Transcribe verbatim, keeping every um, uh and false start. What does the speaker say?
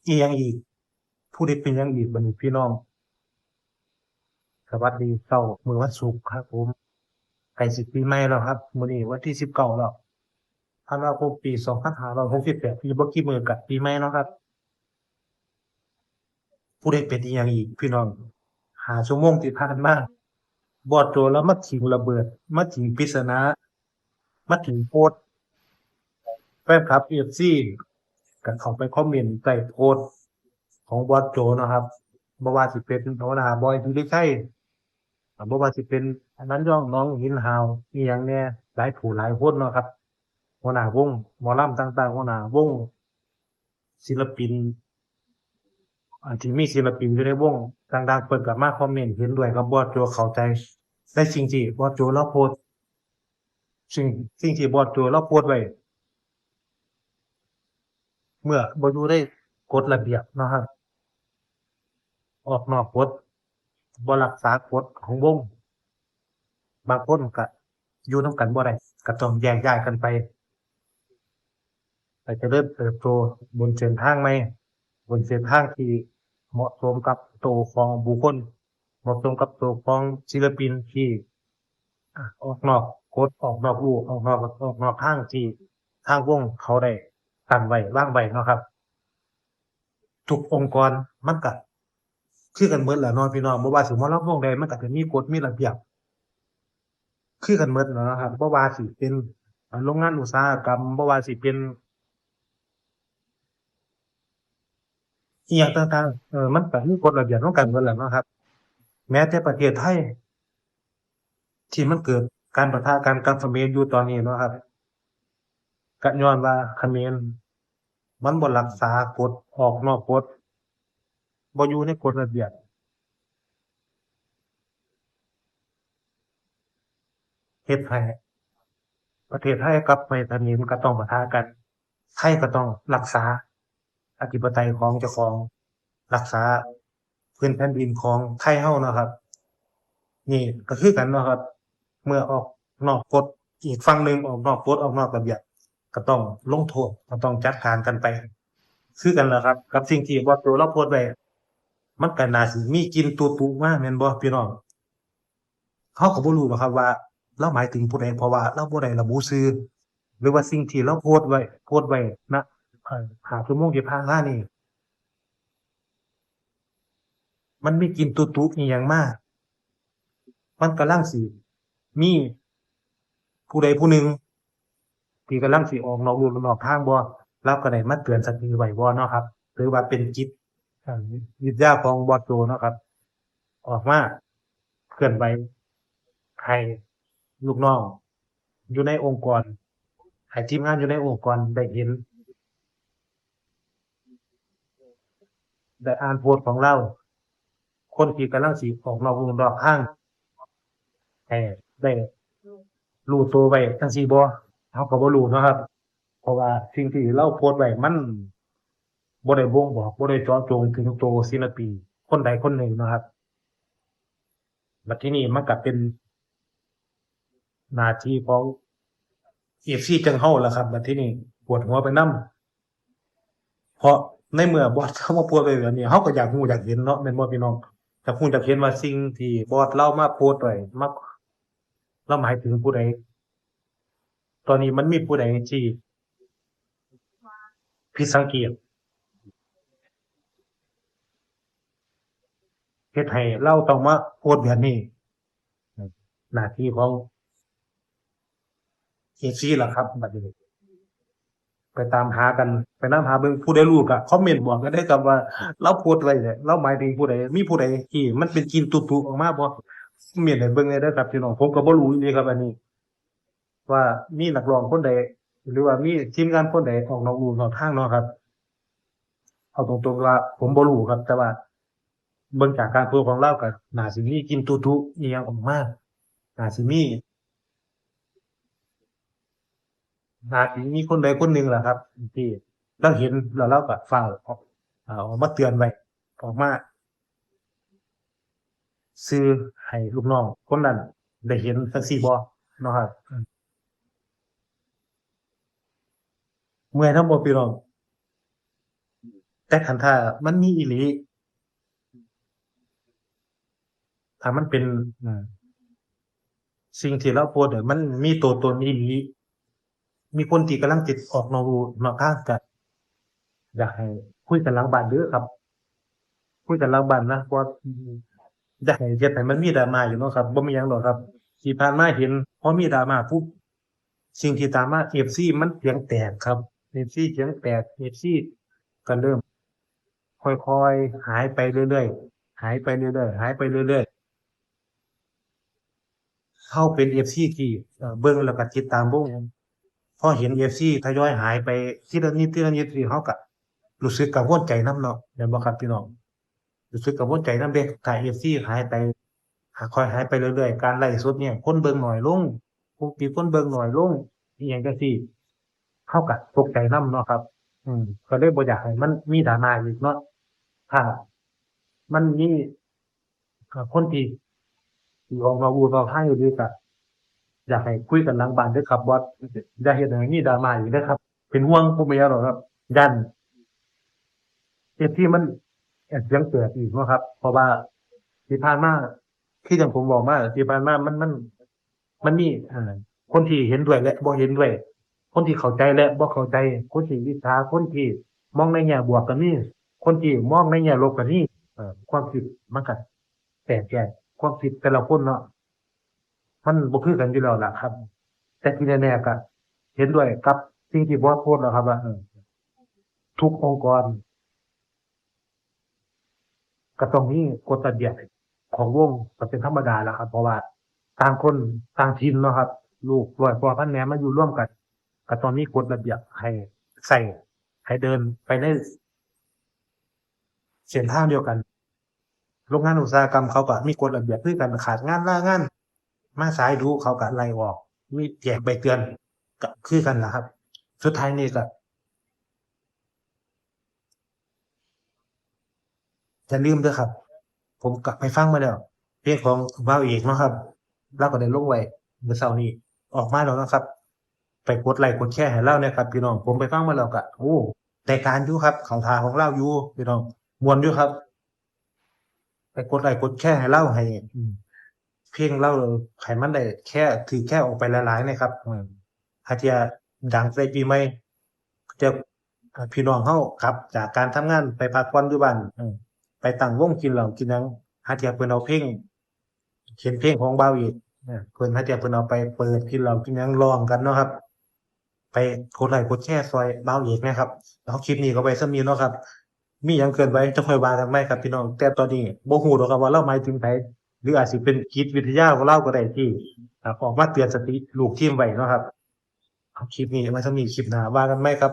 อีหยังอีก ผู้ใดเป็นหยังอีกบัดนี้พี่น้อง สวัสดีเช้ามื้อวันศุกร์ครับผม ใกล้สิปีใหม่แล้วครับ มื้อนี้วันที่สิบเก้าแล้ว ธันวาคมปีสองพันห้าร้อยหกสิบแปด อีกบ่กี่มื้อก็ปีใหม่เนาะครับ ผู้ใดเป็นอีหยังอีกพี่น้อง ห้าชั่วโมงที่ผ่านมา บอสโจลาวมาทิ้งระเบิด มาทิ้งปริศนา มาทิ้งโพสต์ แฟนคลับ เอฟซี ก็เข้าไปคอมเมนต์ใต้โพสต์ของบอสโจเนาะครับ บ่ว่าสิเป็นหัวหน้าบอย สิริชัย อ่า บ่ว่าสิเป็นอนันต์ ยอดหนองหิน ฮาว อีหยังแหน่ หลายผู้หลายคนเนาะครับ หัวหน้าวงหมอลำต่างๆ หัวหน้าวงศิลปิน อ่า ที่มีศิลปินอยู่ในวงต่างๆ เพิ่นก็มาคอมเมนต์เห็นด้วยกับบอสโจ เข้าใจในสิ่งที่บอสโจลาวโพสต์ สิ่ง สิ่งที่บอสโจลาวโพสต์ไว้ เมื่อบ่อยู่ในกฎระเบียบเนาะครับ ออกนอกกฎ บ่รักษากฎของวง บางคนก็อยู่นำกันบ่ได้ ก็ต้องแยกย้ายกันไป ไปเจริญเติบโตบนเส้นทางใหม่ บนเส้นทางที่เหมาะสมกับโตของบุคคล เหมาะสมกับโตของศิลปินที่ อ่ะ ออกนอกกฎ ออกนอกลู่ ออกนอก ออกนอกทางที่ทางวงเขาได้ตั้งไว้ วางไว้เนาะครับ ทุกองค์กรมันก็คือกันหมดแหละเนาะพี่น้อง บ่ว่าสิหมอลำวงใด มันก็จะมีกฎมีระเบียบ คือกันหมดแหละเนาะครับ บ่ว่าสิเป็น อ่า โรงงานอุตสาหกรรม บ่ว่าสิเป็น อีหยังต่างๆ เออ มันก็มีกฎระเบียบนำกันหมดแหละเนาะครับ แม้แต่ประเทศไทย ที่มันเกิดการปะทะกันกับเขมรอยู่ตอนนี้เนาะครับ ก็ย้อนว่าเขมรมันบ่รักษากฎ ออกนอกกฎ บ่อยู่ในกฎระเบียบ เฮ็ดให้ประเทศไทยกับประเทศเขมรก็ต้องปะทะกัน ไทยก็ต้องรักษาอธิปไตยของเจ้าของ รักษาพื้นแผ่นดินของไทยเฮาเนาะครับ นี่ก็คือกันเนาะครับ เมื่อออกนอกกฎ อีกฝั่งหนึ่งออกนอกกฎ ออกนอกระเบียบ ก็ต้องลงโทษ ก็ต้องจัดการกันไป คือกันแหละครับ กับสิ่งที่บอสโจลาวโพสต์ไว้ มันก็น่าสิมีกลิ่นตุ๊ๆ มา แม่นบ่พี่น้อง เฮาก็บ่รู้หรอกครับว่าลาวหมายถึงผู้ใด เพราะว่าลาวบ่ได้ระบุชื่อ หรือว่าสิ่งที่ลาวโพสต์ไว้ โพสต์ไว้ ณ เอ่อ ห้าชั่วโมงที่ผ่านมานี่ มันมีกลิ่นตุ๊ๆ อีหยังมา มันกำลังสิมีผู้ใดผู้หนึ่ง ที่กำลังสิออกนอกลู่นอกทางบ่ ลาวก็ได้มาเตือนสติไว้บ่เนาะครับ ถือว่าเป็นจิต อ่า วิทยาของบอสโจเนาะครับ ออกมาเคลื่อนไหวให้ลูกน้องอยู่ในองค์กร ให้ทีมงานอยู่ในองค์กรได้เห็น ได้อ่านโพสต์ของลาว คนที่กำลังสิออกนอกลู่นอกทาง ให้ได้รู้ตัวไว้จั่งซี้บ่ เฮาก็บ่รู้เนาะครับ เพราะว่าสิ่งที่ลาวโพสต์ไว้มันบ่ได้บ่งบอก บ่ได้เจาะจงถึงตัวศิลปินคนใดคนหนึ่งเนาะครับ บัดทีนี้มันก็เป็นหน้าที่ของเอฟซีจั่งเฮาล่ะครับ บัดทีนี้ปวดหัวไปนำ เพราะในเมื่อบอสเฮามาโพสต์ไว้แบบนี้ เฮาก็อยากรู้อยากเห็นเนาะ แม่นบ่พี่น้อง อยากรู้อยากเห็นว่าสิ่งที่บอสลาวมาโพสต์ไว้ มา ลาวหมายถึงผู้ใด ตอนนี้มันมีผู้ใดที่ผิดสังเกต เฮ็ดให้ลาวต้องมาโพสต์แบบนี้ หน้าที่ของเอฟซีล่ะครับ บัดนี้ ไปตามหากัน ไปนำหาเบิ่ง ผู้ใดรู้ก็คอมเมนต์บอกกันได้ครับว่าลาวโพสต์ไว้เนี่ย ลาวหมายถึงผู้ใด มีผู้ใดที่มันเป็นกลิ่นตุ๊ๆ ออกมาบ่ คอมเมนต์ให้เบิ่งแหน่เด้อครับพี่น้อง ผมก็บ่รู้อีหลีครับอันนี้ ว่ามีนักร้องคนใด หรือว่ามีทีมงานคนใดออกนอกลู่นอกทางเนาะครับ เอาตรงๆว่าผมบ่รู้ครับ แต่ว่าเบิ่งจากการโพสต์ของลาวก็น่าสิมีกลิ่นตุ๊ๆ อีหยังออกมา น่าสิมี น่าสิมีคนใดคนหนึ่งล่ะครับ ที่ลาวเห็นแล้วลาวก็ฟ้าวออก เอามาเตือนไว้ ออกมา สื่อให้ลูกน้องคนนั้นได้เห็นจั่งซี้บ่เนาะครับ เมื่อยนำบ่พี่น้อง แต่คันถ้ามันมีอีหลี ถ้ามันเป็น อ่า สิ่งที่ลาวโพสต์เนี่ย มันมีตัวตนอีหลี มีคนที่กำลังสิออกนอกลู่นอกทาง ก็อยากให้คุยกันหลังบ้านเด้อครับ คุยกันหลังบ้านนะ เพราะว่าอยากให้เฮ็ดให้มันมีดราม่าอยู่เนาะครับ บ่มีหยังดอกครับ ที่ผ่านมาเห็นพอมีดราม่าปุ๊บ สิ่งที่ตามมา เอฟซี มันเสียงแตกครับ เอฟซี เสียงแตก เอฟซี ก็เริ่มค่อยๆ หายไปเรื่อยๆ หายไปเรื่อยๆ หายไปเรื่อยๆ เฮาเป็น เอฟซี ที่ เอ่อ เบิ่งแล้วก็ติดตามวง พอเห็น เอฟซี ทยอยหายไปทีละนิดทีละนิดนี่ เฮาก็รู้สึกกังวลใจนำเนาะ แม่นบ่ครับพี่น้อง รู้สึกกังวลใจนำเด้ ถ้า เอฟซี หายไป หา ค่อยหายไปเรื่อยๆ การไลฟ์สดเนี่ย คนเบิ่งน้อยลง ปกติคนเบิ่งน้อยลง อีหยังจั่งซี้ เฮาก็ตกใจนำเนาะครับ อืม ก็เลยบ่อยากให้มันมีดราม่าอีกเนาะ ถ้ามันมี เอ่อ คนที่สิออกนอกลู่นอกทางอีหลี ก็อยากให้คุยกันหลังบ้านเด้อครับ บ่ อย่าเฮ็ดให้มีดราม่าอีกเด้อครับ เป็นห่วง บ่มีหยังดอกครับ ย้าน เอฟซี มัน เอ่อ เสียงแตกอีกเนาะครับ เพราะว่าที่ผ่านมา คือจั่งผมเว้ามา ที่ผ่านมามัน มัน มันมี อ่า คนที่เห็นด้วยและบ่เห็นด้วย คนที่เข้าใจและบ่เข้าใจ คนที่อิจฉา คนที่มองในแง่บวกก็มี คนที่มองในแง่ลบก็มี เอ่อ ความคิดมันก็แตกแยก ความคิดแต่ละคนเนาะ มันบ่คือกันอยู่แล้วล่ะครับ แต่ที่แน่ๆ ก็เห็นด้วยกับสิ่งที่บอสโพสต์แล้วครับ ว่า เออ ทุกองค์กร ก็ต้องมีกฎระเบียบของวง ก็เป็นธรรมดาแล้วครับ เพราะว่าต่างคนต่างถิ่นเนาะครับ ลูกร้อยพ่อพันแม่มาอยู่รวมกัน ก็ต้องมีกฎระเบียบให้ใช้ ให้เดินไปในเส้นทางเดียวกัน โรงงานอุตสาหกรรมเขาก็มีกฎระเบียบคือกัน ขาดงานลางาน มาสายดูเขาก็ไล่ออก มีแจกใบเตือน ก็คือกันล่ะครับ สุดท้ายนี่ก็ อย่าลืมเด้อครับ ผมก็ไปฟังมาแล้ว เพลงของบ่าวเอกเนาะครับ ลาวก็ได้ลงไว้มื้อเช้านี้ ออกมาแล้วเนาะครับ ไปกดไลค์กดแชร์ให้ลาวแหน่ครับพี่น้อง ผมไปฟังมาแล้วก็ โอ้ ได้การอยู่ครับ เข้าท่าของลาวอยู่พี่น้อง ม่วนอยู่ครับ ไปกดไลค์กดแชร์ให้ลาว ให้ อืม เพลงลาวให้มันได้แชร์ ถือแชร์ออกไปหลายๆ นะครับ อืม หาเทื่อดังใส่ปีใหม่ เทื่อ อ่า พี่น้องเฮากลับจากการทำงานไปพักผ่อนอยู่บ้าน อืม ไปตั้งวงกินเหล้ากินหยัง หาเทื่อเพิ่นเอาเพลง เห็นเพลงของบ่าวเอก อ่า เพิ่นหาเทื่อเพิ่นเอาไปเปิดกินเหล้ากินหยังร้องกันเนาะครับ ไปกดไลค์กดแชร์ซอยบ่าวเอกนะครับ เอาคลิปนี้ก็ไว้ส่ำนี้เนาะครับ มีหยังเคลื่อนไหวจั่งค่อยว่ากันใหม่ครับพี่น้อง แต่ตอนนี้บ่ฮู้ดอกครับว่าลาวหมายถึงไผ หรืออาจสิเป็นจิตวิทยาของลาวก็ได้ที่ อ่า ออกมาเตือนสติลูกทีมไว้เนาะครับ เอาคลิปนี้ไว้ส่ำนี้ คลิปหน้าว่ากันใหม่ครับ